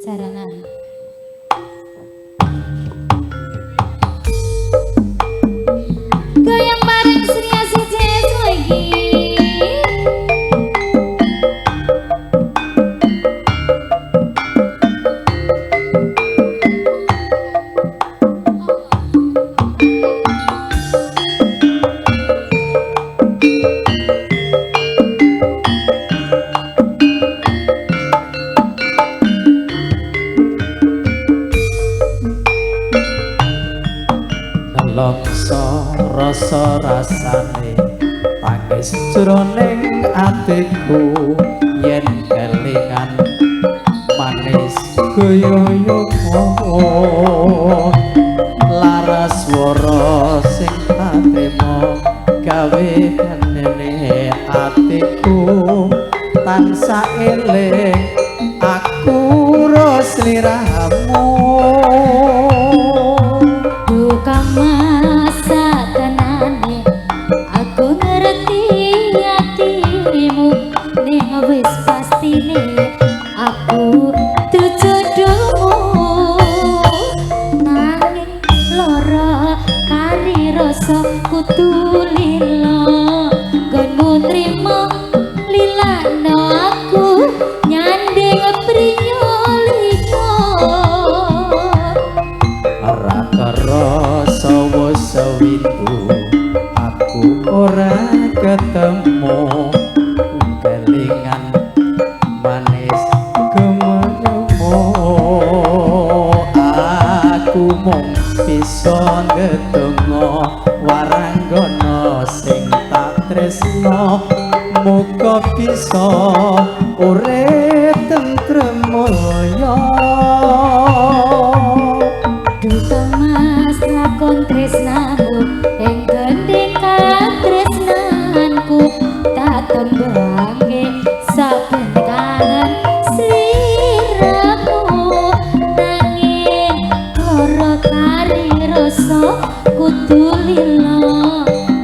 Jaranan. Goyang bareng Sri Asih Jazz lagi. Nelongso rasa rasane tangis jroning atiku yen kelingan manis guyoyomu laras swara sing katrima gawe nene atiku tansah eling aku ro sliramu. Duka masa tenane aku ngerti atimu ning wis pastine aku jodohmu nanging lara kari rasa kudu lila nggonmu nrimo lilano aku nyanding prinyo liya. Ora kerasa wis sewindu aku ora ketemu kelingan manis gemenyemu aku mung bisa ndedonga waranggana sing tak tresno muga bisa urip tentrem mulya. Duka mas lakon tresnamu ing gendhing katresnanku tak tembangke saben kangen sliramu nanging lara kari rasa kudu lila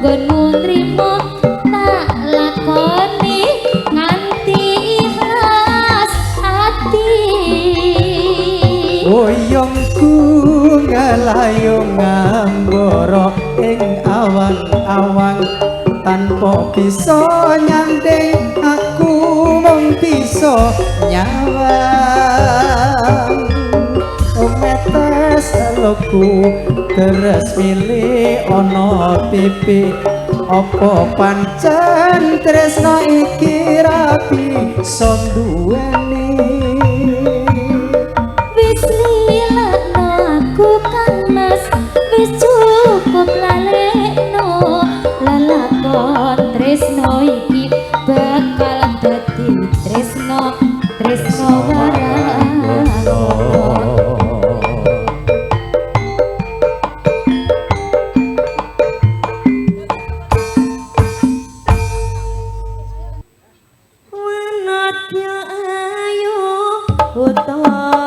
nggonmu nrimo tak lakoni nganti ikhlas ati. Oyongku ngalayung ngambara ing awang-awang tanpa bisa nyanding aku mung bisa nyawang metes eloku deres milih ana pipi apa pancen tresna iki ra bisa nduweni. Wis lilakno aku Kang Mas wis cukup lalekno lelakon tresno iki bakal dadi tresno tresno waranggono. Wanadya ayu utara